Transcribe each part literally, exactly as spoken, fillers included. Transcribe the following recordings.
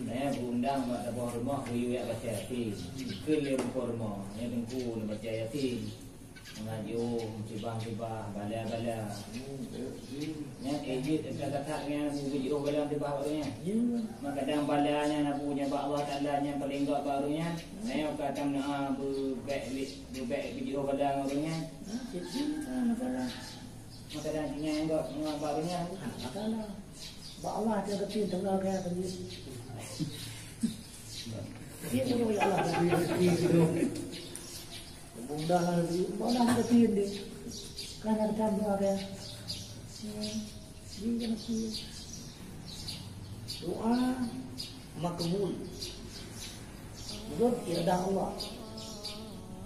Nyan, beundang bak saboh rumoh geuyue baca Yasin. Keu lé muphom rumoh, nyan teungku neubaca Yasin. Mangat jiôh musibah-musibah, bala-bala. Nyan, eh, jeuet that-that nyan, Abu, jiôh bala musibah bak ureueng nyan. Maka kadang bala nyan, Abu, nyan bak Allah Taala nyan paleng gét bak ureueng nyan. Nyan ka tam na beubèk, beubèk jiôh bala ngon ureueng nyan. Maka kadang nyan gét ngon bak ureueng nyan. Bak Allah ata geupiên teungoh gaya tadi. Dia ureueng ya Allah. Bunda lagi, bunda lagi geupiên dia. Kan ada tambah gaya. Dia kena piên. Doa makbul. Menurut iradah Allah.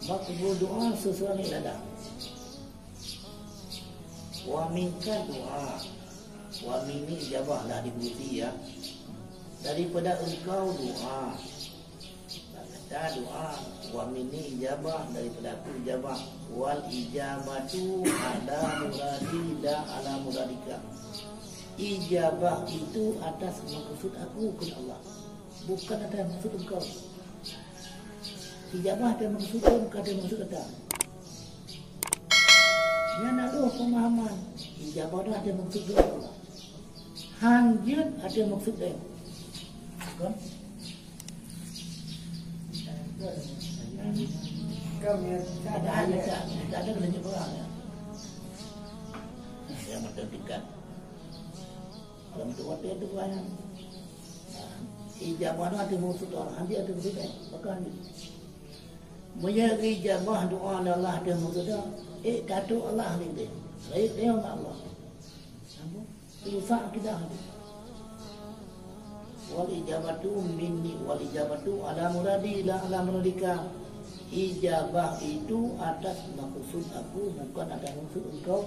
Makbul doa sesuai dengan iradah. Wa minka doa. Wa minni ijabah lah diikuti ya. Daripada engkau doa. Kata doa. Wa minni ijabah, daripada aku ijabah. Wal ijabatu ala muradi la ala muradika. Ijabah itu atas maksud aku, kheun Allah. Bukan atas maksud engkau. Ijabah atas maksud engkau, bukan atas maksud ata. Nyan na lheueh pemahaman. Ijabah ata maksud engkau. Han jeuet ata maksud engkau. Kan? Ada ayat, ada, ada kena nyebrang ya. Yang mata dekat. Dalam tu waktu itu banyak. Ijabah ata maksud Allah, han jeuet ata maksud engkau. Bahkan meunyoe ijabah doa Allah ata maksud engkau, eh, kata Allah ni deh. Lain dia Allah. Apa? Rusak akidah tu. Wal ijabatu minni, wal ijabatu ala muradi la ala muradika. Ijabah itu atas maksud aku, bukan atas maksud engkau.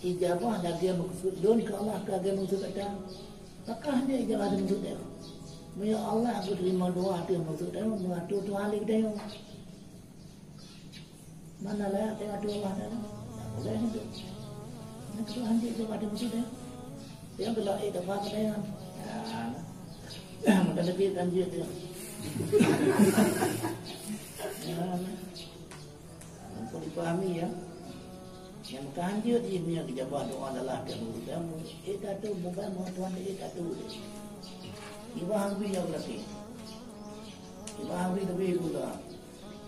Ijabah lagèe maksud lôn keu Allah, keu lagèe maksud ata. Pakah dia ijabah lagèe maksud ata. Meunyoe Allah geuteurimong doa ata maksud ata, meungatur Tuhan lé geutanyoe. Mana layak teuka tu Allah Taala? Tak boleh itu. Nak tu hanjeuet tu ada musuh dia. Dia tu lah, eh, tak faham dia. Ya. Maka lebih hanjeuet tu. Ya. Untuk dipahami ya. Yang maka hanjeuet dia punya kejabah doa adalah dia musuh dia. Eh, tak tu, bukan mau Tuhan dia, tak tu. Ibu Habib yang berarti. Ibu Habib lebih dulu lah.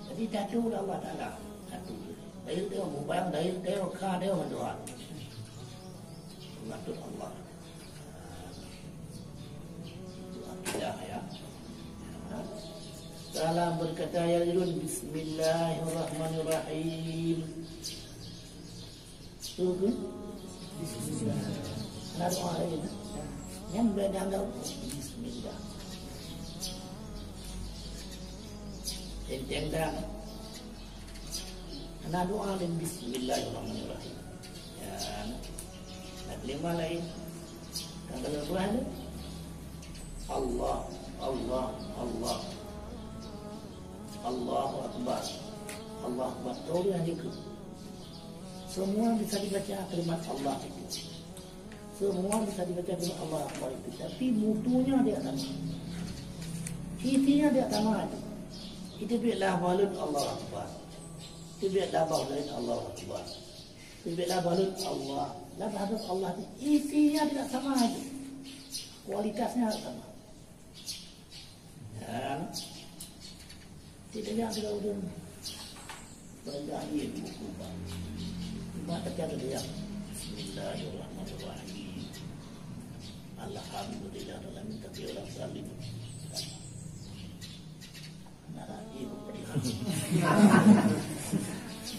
Jadi, tatu lé Allah Taala. Tatu. Dari tengok mubang, dari tengok ka, tengok doa. Mengatur Allah. Itu akidah, ya. Salam berkata, ya, Bismillahirrahmanirrahim. Tu ke? Bismillah. Hana doa laén. Nyan beda enggak? Bismillah. Enteng dah. Hana doa laén, Bismillahirrahmanirrahim. Ya. Nak kelima laén. Kan kalau doa tu, Allah, Allah, Allah. Allahu Akbar. Allahu Akbar. Tahu dia ni ke? Semua bisa dibaca kalimat Allah itu. Semua bisa dibaca kalimat Allah Akbar itu. Tapi mutunya dia sama. Isinya dia sama aja. Itu biarlah balut Allah Akbar. Itu biarlah balut Allah Akbar. Itu biarlah balut Allah. Lah bahasa Allah itu isinya tidak sama aja. Kualitasnya sama. Dan tidak yang sudah ulun belajar ilmu kubah. Cuma tekan dia. Bismillahirrahmanirrahim. Alhamdulillah dalam tapi orang salim. Nah, ilmu.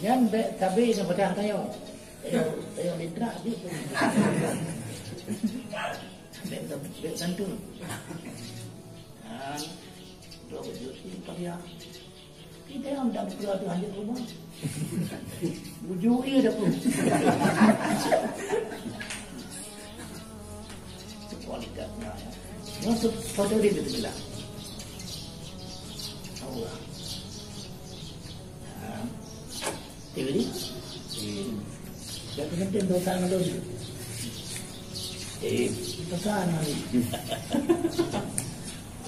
Nyan bèk tabe nyang peugah tanyoe. Tanyoe, tanyoe mitra jeuet. Bèk, bèk santun. Nah, dua bujur ini payah. Kita yang dah berkeluar tu hanya rumah. Bujur ia dah pun. Kualitasnya, ya. Yang se-, foto dia betul lah. Allah. Nah. Tiba ni? Hmm. Dah penting dosa ngalun. Eh, pesan hari.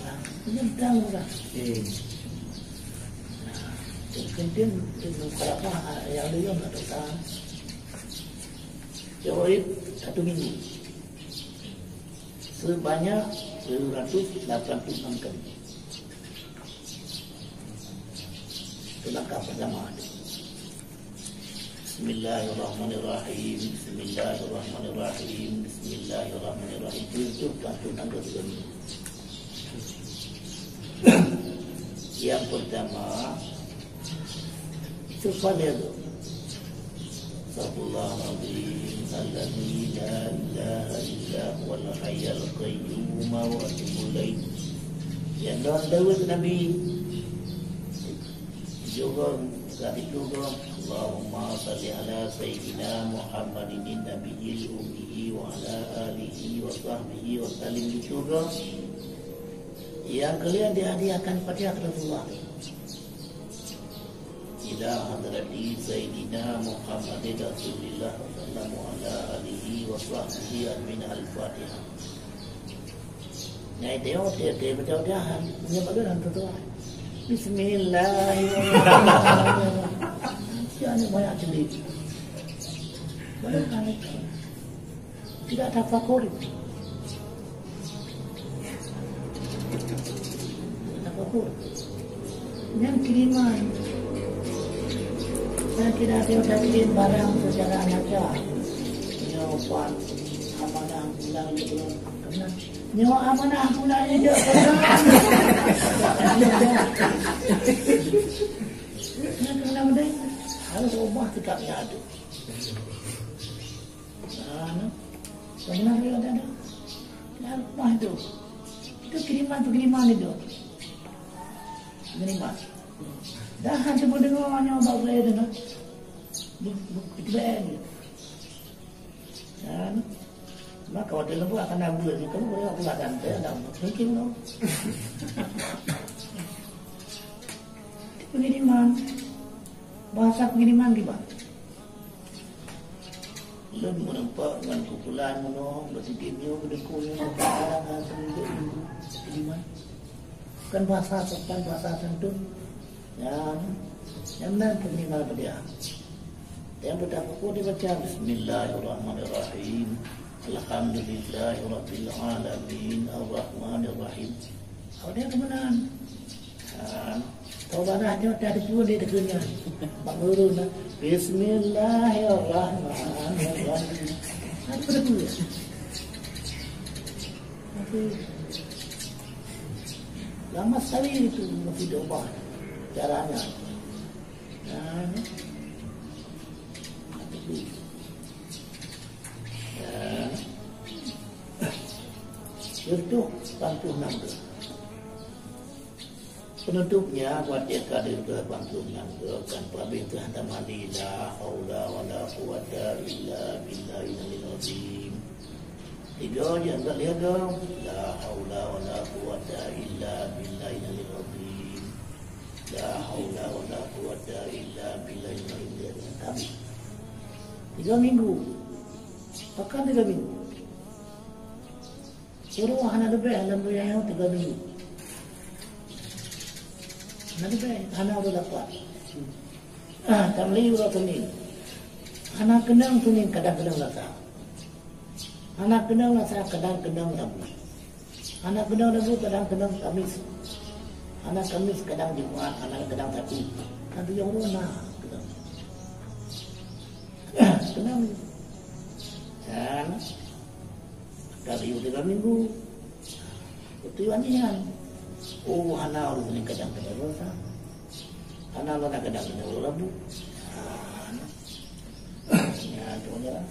Nah, ini betul lah. Eh. Mungkin itu kalau apa yang dia nak pesan. Jawab satu minggu. Sebanyak tujuh ratus lapan puluh enam kali. Itu langkah pertama. Bismillahirrahmanirrahim. Bismillahirrahmanirrahim. Bismillahirrahmanirrahim. Itu langkah pertama. Yang pertama, Istighfar dia tu. Astagfirullahalazim alladzi la ilaha illa huwal hayyul qayyum wa atubu ilaih. Ya, don Daud Nabi. Juga, tadi juga, Allahumma salli ala sayyidina Muhammadin nabiyil ummi wa ala alihi wa sahbihi wa sallim juga. Yang kalian dihadiahkan Fatihah ke Rasulullah. Ila hadrati Sayyidina Muhammadin Rasulillah sallallahu alaihi wa ala alihi wa sahbihi ajmain. Al-Fatihah. Nyai tengok dia, dia baca Fatihah, dia baca dalam tu, tu. Bismillahirrahmanirrahim. Dia ni banyak cerita. Banyak cerita. Tidak tafakur. Tafakur. Nyan kiriman. Dan tidak ada yang kirim barang secara nyata. Nyoe pan amanah bulan itu. Karena nyoe amanah bulan itu. Nyan kena mending harus ubah sikapnya tu. Nah, nah. Sebenarnya ada, ada. Nah, lepas itu. Itu kiriman, pengiriman itu. Pengiriman. Dah hana cuma dengar hanya bak saya dengar. Bu-, bu-, itu baik je. Nah, nah. Maka waktu itu akan ada bulan ni, kamu boleh aku akan saya dah mungkin no. Itu pengiriman. Bahasa pengiriman gimana? Lôn meureumpok ngon kumpulan meunoe, beusidit nyoe, beudeukô nyoe, kadang-kadang hana teumeujeuet nyoe, keuliman. Bukan bahasa sopan, bahasa santun. Nyan, nyan nan peumimal beudiah. Nyang beutafakkur dibaca, "Bismillahirrahmanirrahim. Alhamdulillahirabbil alamin. Arrahmanirrahim." Awak dia keumeunang. Ha, taubadah nyoe tadi pun dia deungoe nyan. Bak guru na, "Bismillahirrahmanirrahim." Ada pada pun. Tapi lama sekali itu masih diubah caranya. Ha, tapi, ya. Contoh, bantu nangga. Peunutupnya, watée ka deuh bantu nangga, kan pabeh teuh hantam mandi, "La haula wala quwwata illa billahil aliyil azim." Tiga je, enggak lihat dong. "La haula wala quwwata illa billahil aliyil azim. La haula wala quwwata illa billahil aliyil azim." Habis. Tiga minggu. Pakan tiga minggu. Uroe hana leubeh lam donya nyoe tiga minggu. Hana leubeh, hana uroe lapan. Ah, tamli uroe Senin. Hana keunong Senin, kadang keunong Selasa. Hana keunong Selasa, kadang keunong Rabu. Hana keunong Rabu, kadang keunong Kamis. Hana Kamis, kadang Jumat, hana kadang Sabtu. Kan tujoh uroe na keunong. Keunong. Dan Ka geuyue tiga minggu. Beutôi nyan. Oh, hana ureueng nyan kadang keunoe dosa. Hana lôn kadang keunoe Rabu. Ah, nah. Ya, tu je lah.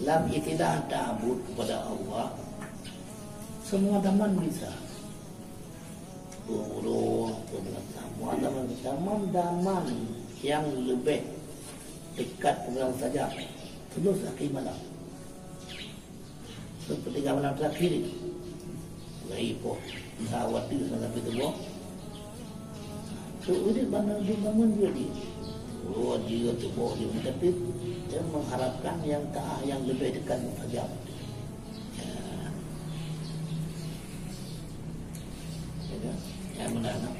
Lam istilah ta'abud kepada Allah, semua zaman bisa. Guru, guru, zaman, zaman, zaman yang lebih dekat dengan saja. Terus akhir malam. Sepertiga malam terakhir ini. Lagi poh. Khawatir sangat itu, boh. Tu udah bangun, dibangun dia di. Uroe jeuet tuboh jeuet, tapi dia mengharapkan yang taat, yang lebih dekat mustajab. Ya. Ya kan? Yang benar, kan?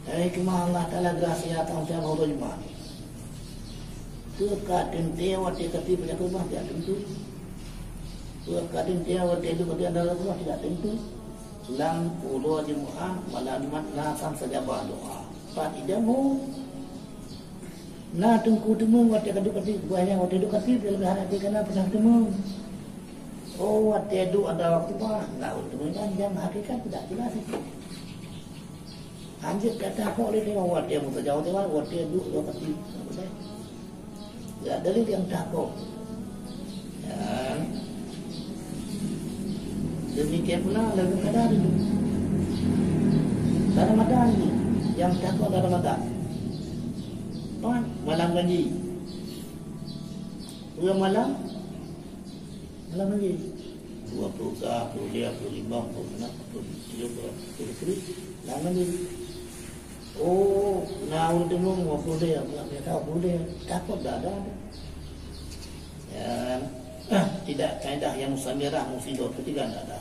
Dari hikmah Allah Taala geurahsia tang uroe Jumat. Teuka teuntée watée ka tieb khutbah tidak tentu. Teuka teuntée watée duek di antara khutbah tidak tentu. Lam uroe Jumat malam Jumat na samsajabah doa. Pat idamu. Na teungku teumeueng watée ka duek ka tieb, buah nyang watée duek ka tieb, leubeh hana pih kana pernah teumeueng. Oh, watée duek ada waktu bah, na ureuëng teumeueng kan nyang hakikat tidak jelas itu. Hanjeuet ka takok lé deungon watée meusajan watée, watée duek ka tieb. Ya, dalil nyang takok. Ya. Demikian pula dalam keadaan itu. Dalam keadaan ini, yang takwa dalam keadaan. Pan, malam ganji. Dua malam, malam ganji. Dua puluh tiga, dua puluh lima, dua puluh enam, dua puluh tujuh, dua puluh delapan, malam ganji. Oh, na ureuëng teumeueng dua puluh lima, dua puluh lima, takot dah ada. Ya, tidak kaedah yang mustamirah, mesti dua puluh tiga tidak ada.